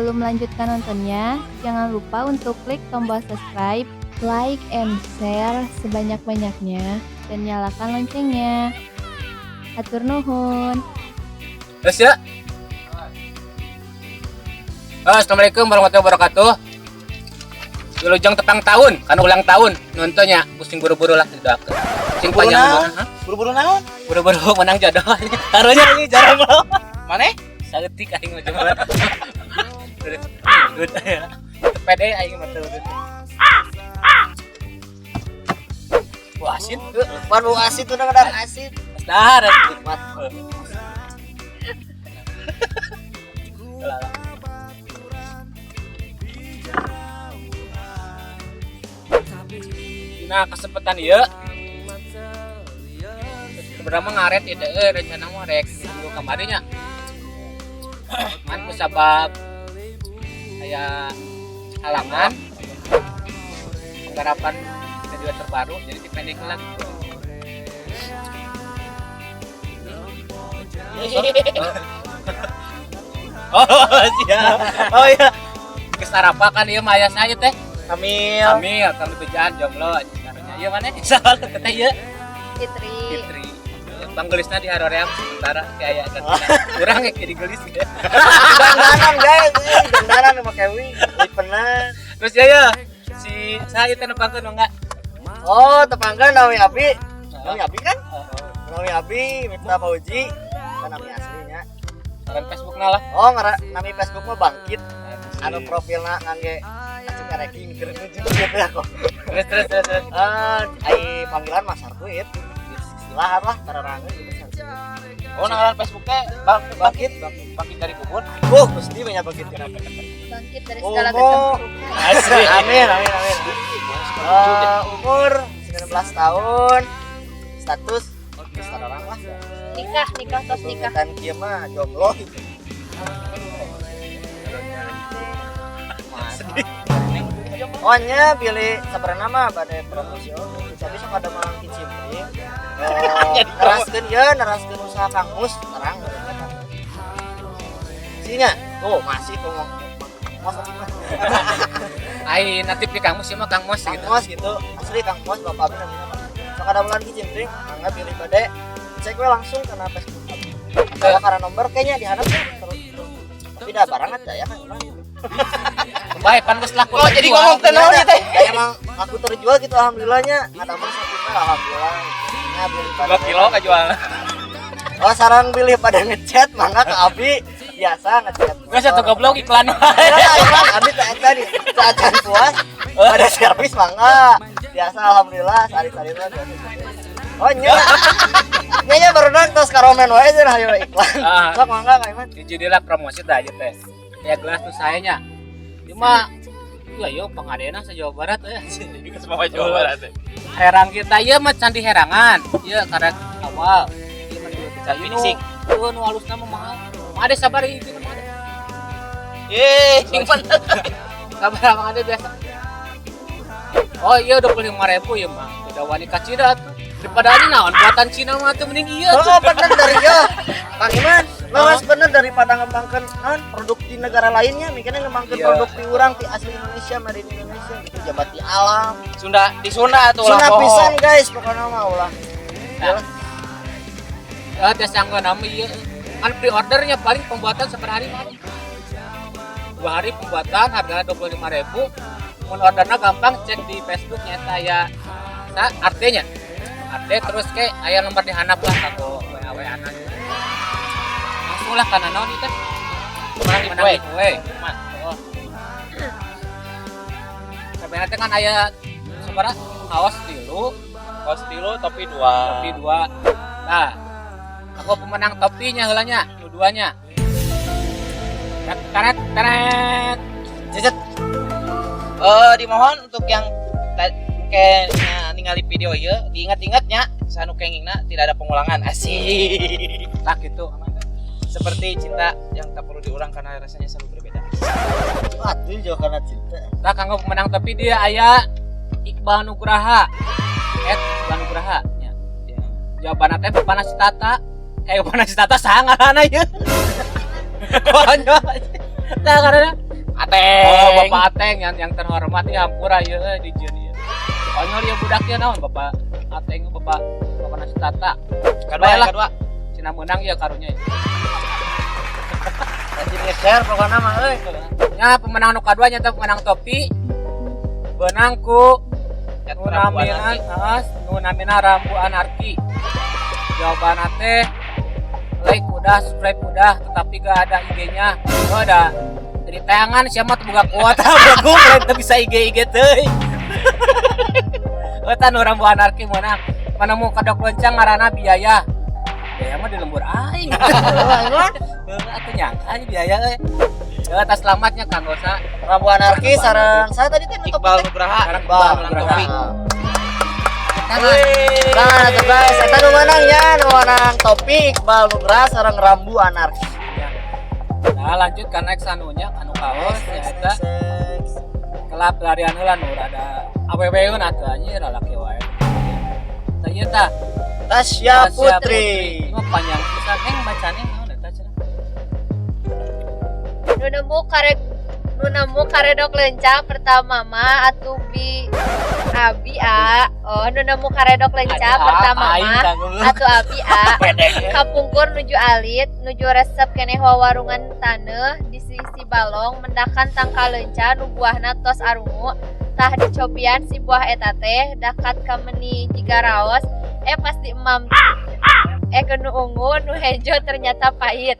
Sebelum melanjutkan nontonnya, jangan lupa untuk klik tombol subscribe, like, and share sebanyak-banyaknya, dan nyalakan loncengnya. Hatur nuhun. Terus ya. Assalamualaikum warahmatullahi wabarakatuh. Wilujeng tepang tahun, kan ulang tahun nontonnya pusing buru-buru lah didoakeun. Sing Buru-buru panjang naon? umur, hah? Buru-buru naon? Buru-buru menang jodoh. Karunya ini jarang lo. Maneh? Saeutik aing mah coba. Udah ya. Pede aing mah tuh. Wah, asin. Pan bau asin tuh kadang asin. Dahar. Nikmat. Nah, kesempatan ieu sebenarnya mah ngaret ieu teh rencana mah rek minggu kamari nya. Ngan ku sabab aya halangan penggarapan video terbaru jadi dipendek lagi. Oh, siap. Oh iya. Geus arapa kan ieu mah aya saya teh. Kamil. Kamil, kami bejaan jomblo karunya. Ieu mana? Salah teteh ieu. Fitri. Fitri. Panggelisna di haroream sementara kayak kan kurang ya jadi gelis ya. Dandanan guys, dandanan sama Kewi. Lipenan. Terus ya ya si saya teh nepangkeun mangga. Oh, tepangkeun Nawi Abi. Nawi Abi kan? Nawi Abi, Mifta Fauzi. Kan nami aslinya. Ngaran Facebookna lah. Oh, ngaran nami Facebook mah Bangkit. Anu profilna ngangge asup ranking keur nuju gitu ya kok. Terus terus terus terus. Ai panggilan Mas Sarkuit. Istilahan lah tararangeun gitu Sarkuit. Oh, ngaran Facebook teh Bangkit, bangkit dari kubur. Oh, mesti banyak bangkit kenapa? Bangkit dari segala Umur. keterpurukan. Asli. Amin, amin, amin. Umur 19 tahun. Status orang lah. Nikah, nikah, tos nikah. Dan kieu mah jomblo gitu. Sedih. Oh nya pilih sabarana mah bade promosi oge. Tapi sok ada mang kicimpring. Neraskeun ye, neraskeun usaha Kang Mus, terang mereka Kang Mus. Sinya, tuh masih ngomong Mos apa mah? Ai nanti di Kang Mus ieu mah Kang Mos Kang gitu. Mos gitu. Asli Kang Mos bapak abi namanya Kang Mos. Sok ada bulan kicimpring, mangga pilih bade cek we langsung karena Facebook abi. Atau karena nomor kayaknya diharap ya terus. Tapi dah barang ada ya kan emang. Bae pan geus laku. Oh, jadi ngomong teh naon ieu teh? Ya, emang aku terjual gitu alhamdulillahnya. Ada mah satu alhamdulillah. Nya beli pada 2 kilo kajual. Oh, sarang pilih pada ngechat mangga ke Abi biasa ngechat. Geus atuh goblok iklan wae. Ya, iklan Abi teh eta di acan puas pada servis mangga. Biasa alhamdulillah sari-sari mah biasa. Oh nya. Nya nya baru tos karomen wae cenah hayo iklan. Ah. Sok mangga Kang Iman. Hiji deui lah promosi tah ieu teh. Ya gelas tuh saya nya. Ieu mah iya yo pangadena sa Jawa Barat euy. Geus bawa Jawa Barat teh. Herang kita ieu mah candi herangan. Ieu karek awal. Ieu mah dua Can finishing. Tuh nu alusna mah mahal. Mang Ade sabar ieu mah Ade. Ye, sing bener. Sabar Mang Ade biasa. Oh iya 25.000 ya mah. Udah wani ka Cina tuh. Daripada ini naon buatan Cina mah tuh mending iya tuh. Oh, bener dari yo. Kang Iman, leres bener daripada ngembangkeun naon produk di negara lainnya, mikirnya ngembangkeun Iya. produk di urang ti asli Indonesia, made in Indonesia gitu jabat di alam. Sunda di Sunda tuh lah. Sunda pisan guys, pokoknya mah ulah. Nah. Ya tes yang nama iya. Kan pre-ordernya paling pembuatan seberapa hari mah. 2 hari pembuatan harganya 25.000. Mun orderna gampang cek di Facebook nyata ya sa artinya. Arte terus ke aya nomor di handap lah kanggo WA WA na. Langsung lah kana naon ieu teh? Menang Menang giveaway. giveaway. Oh. Sebenarnya teh kan aya sabaraha kaos 3, Kaos 3 topi 2. topi 2. Nah, aku pemenang topinya heula nya, nu duanya. Teret teret. Cecet. Dimohon untuk yang kayaknya ningali video ieu diingat-ingat nya sanu kengingna tidak ada pengulangan. Asik. Tah gitu. Seperti cinta yang tak perlu diulang karena rasanya selalu berbeda. Aduh, jauh karena cinta. Tah kanggo pemenang topi dia aya Iqbal Nugraha. Iqbal Nugraha nya. Ya. Jawabanna teh bapana si Tata. Bapana si Tata saha ngaranna ieu? Konyol. Tah ngaranna Ateng. Oh, Bapak Ateng yang terhormat ya, hampura ieu euy dijieun ieu. Konyol ieu budak ieu naon Bapak Ateng, Bapak Bapak Nasi Tata. Kedua, Baiklah. kedua. Cina menang ya karunya. Rajin nge-share pokoknya mah euy. Nya pemenang nu kadua nyata pemenang topi. Benang ku nu namina, heeh, nu namina Rambu Anarki. Jawaban teh like udah, subscribe udah, tetapi gak ada IG-nya. Oh, ada. Jadi tayangan siapa tuh buka kuota bego teu bisa IG IG teuing. Eta nu Rambu Anarki menang. Mana mau kadok lencang ngaranna biaya. Biaya mah di lembur aing. Heuh, atuh nyangka aja biaya euy. Ya, atas selamatnya Kang Gosa. Rambu Anarki sareng saya tadi teh nutup Iqbal teh. Nugraha. Sareng Iqbal Iqbal Nugraha. Nah, tuh guys, eta nu menang ya, nu menang topi Iqbal Nugraha sareng Rambu Anarki. Nah, lanjut ka next anunya, anu kaos ya eta kelap larian heula nu rada aweweun atuh anjir lalaki wae. Tah ieu tah Tasya Putri. Ini mah panjang pisan heng bacane naon eta cenah. Nu nemu karedok lencang pertama mah atuh bi abi a. Oh, nu nemu karedok lencang Aduh, pertama aing mah tah, goblok. atuh abi a. Pendek. Kapungkur nuju alit, nuju resep keneh wawarungan taneuh di sisi balong mendakan tangkal leunca nu buahna tos arungu. Tah dicobian si buah eta teh dakat kameni jiga raos, pas diemam ke nu ungu nu hejo ternyata pahit.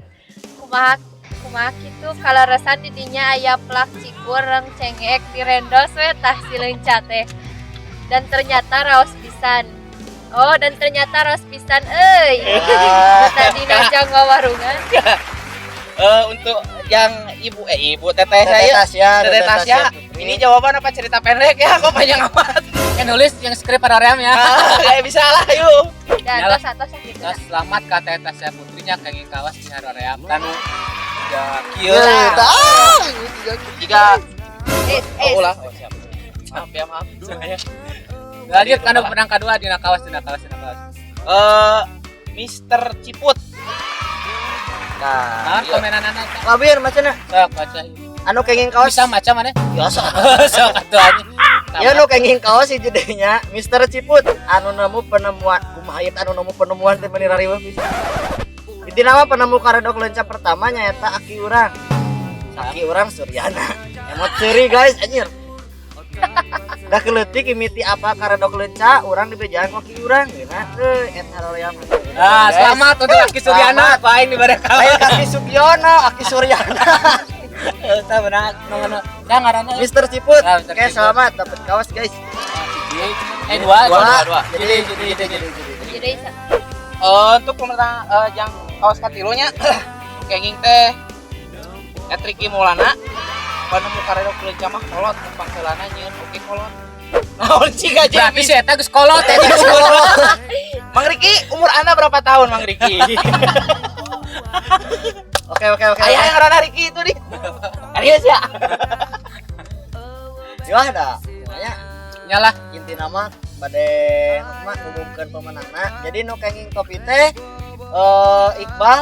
Kumaha kumaha kitu kaleresan di dinya aya plak cikur reng cengek direndos we tah si leunca teh. Dan ternyata raos pisan. Oh, dan ternyata raos pisan euy. Wah. Tadi najang wawarungan. Untuk yang ibu ibu teteh Teteh saya Tasya, Teteh Tasya, Putri. ini jawaban apa cerita pendek ya? Kok panjang amat? Nulis yang skrip pada rem ya. Ah, kayak bisa lah yuk. Dan Yalah. tos atos gitu. Nah, selamat ka Teteh Tasya Putrinya kenging kawas di Haroream tanu ya kieu. Ye, tah. Jika Eh, oh ulah, oh, siap. Maaf ya, maaf. Lanjut kana pemenang kedua dina kawas dina kawas dina kawas. Mr. Ciput. Nah, Nah, iya. komenanana eta. Kabir macana Sok baca. anu kenging kaos. Bisa maca mana? Biasa. Sok atuh anjing. Ya nu kenging kaos hiji deui nya, Mr. Ciput anu nemu penemuan kumaha ieu anu nemu penemuan teh meuni rariweuh pisan. Intina mah penemu karedok leunca pertama nyaeta aki urang. Aki urang Suryana. Emot seuri guys anjir. Da keleutik imiti apa karedok leunca urang dibejaan ku aki urang geuna euy eta roream. Ah, selamat untuk Aki Suryana, ku aing dibere kawas. Lain Aki Sugiono, Aki Suryana. Eta beunang nu nu. Da ngaranna. Mr. Ciput. Ah, Mr. Oke, Ciput. selamat dapat kaos guys. Dua, Dua, dua. Jadi, jadi. Jadi Untuk pemenang yang kaos katilunya kenging teh Etriki Maulana penemu karedok leunca mah kolot numpang heulana nyieun oke kolot. Naon sih gaji? Berarti si eta geus kolot, eta geus kolot. Mang Riki, umur Anda berapa tahun Mang Riki? Oke, oke, oke. Ayah yang ngaranna Riki itu nih. Serius ya? Ya ada. Makanya Nyalah. inti nama bade mah umumkeun pemenangna. Jadi nu kenging topi teh Iqbal,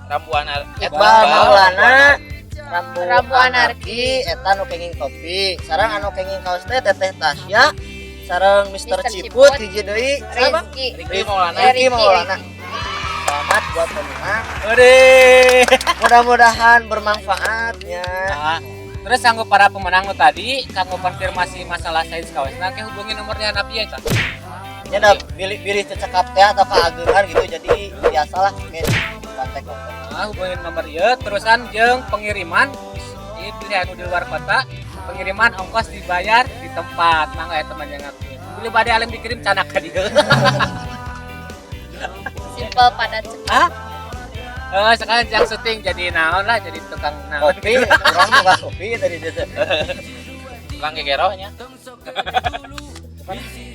Rambu Anar. Iqbal Maulana, Rambu, Rambu Anarki, eta nu kenging topi. Sareng anu kenging kaos teh Teteh Tasya, sareng Mr. Mr. Ciput Ciput, hiji deui siapa? Rizky. Riki Maulana. Riki Riki, Maulana. Selamat buat pemenang. Ore. Mudah-mudahan bermanfaatnya. Nah, terus sanggup para pemenang nu tadi, kanggo konfirmasi masalah sains kaosna ke hubungi nomornya Nabi ya, Kak. Ya dah pilih-pilih cecekap teh atau keagengan gitu jadi biasalah mungkin kontak-kontak. Nah, hubungin nomor ieu terusan jeung pengiriman ieu pilih anu di luar kota, pengiriman ongkos dibayar di tempat. Mangga ya teman yang ngakuin. Beli bade alim dikirim canak ka dieu. Simple padat cepat. Hah? Sekarang jang syuting jadi naon lah, jadi tukang naon. Kopi, orang buka kopi tadi dia teh. Tukang gegerohnya.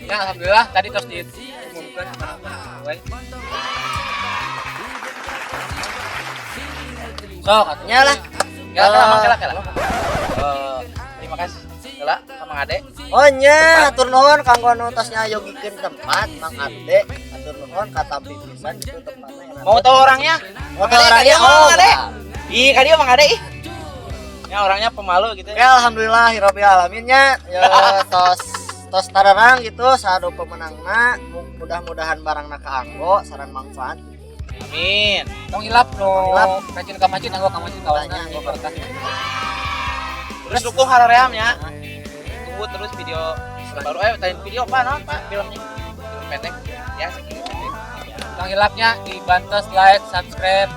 Ya, alhamdulillah tadi terus diumumkan. Sok atuh. Nya lah. Ya, kela, kela, kela. Terima kasih. Kela sama Ade. Oh nya, atur nuhun kanggo nu tos nyayogikeun tempat Mang Ade. Atur nuhun katampi pisan gitu tempatnya enak. Mau tahu orangnya? Mau tahu orangnya? Mang Oh, Ade. Ih, ka dieu Mang Ade ih. Ya, orangnya pemalu gitu. Ya, alhamdulillah hirabbil alaminnya ya, tos tos tararang gitu sadu pemenangna, mudah-mudahan barangna kaanggo sareng manfaat. Amin. Tong hilap no. Tong hilap. Rajin ka masjid, anggo ka masjid kawanna. Tanya, anggo berkah. Terus dukung Haraream ya. Tunggu terus video baru, tayang video apa non, Pak, filmnya. Film pendek ya, segini pendek. Tong hilapnya dibantos like, subscribe,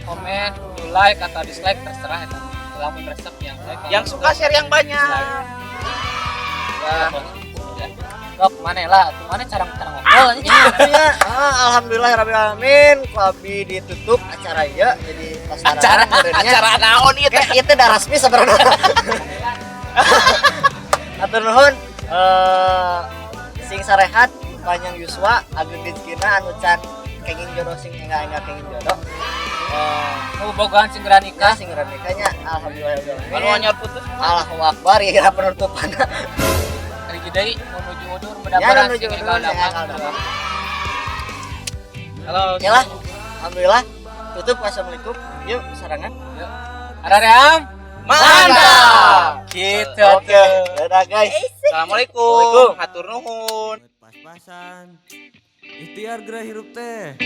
komen, di like atau dislike terserah eta. Lamun resep yang like. Yang suka share yang banyak. Ya. Ya. Sok mana lah, tuh mana cara cara ngobrol anjing. Ya, ah, alhamdulillah rabbil alamin ku abi ditutup acara ya, jadi tos Acara tararang meureunnya. Acara naon ieu teh? Kayak itu udah resmi sebenarnya. Hatur nuhun, sing sarehat, panjang yuswa, ageng rezekina, anu can kenging jodoh sing enggak kenging jodoh. Nu bogohan sing geura Nikah nikah. sing geura nikahnya, alhamdulillah rabbil Anu alamin. anyar putus. Allahu akbar ya penutupan. Hari deui menuju udur Ya, mudah-mudahan menuju sing udur, enggal sing damang. enggal damang. Halo. Ya lah, alhamdulillah tutup, wassalamualaikum, yuk sarangan. Haraream. Mantap. Gitu. Oke, dadah guys. Assalamualaikum. Assalamualaikum. Hatur nuhun. Pas-pasan ikhtiar geura hirup teh.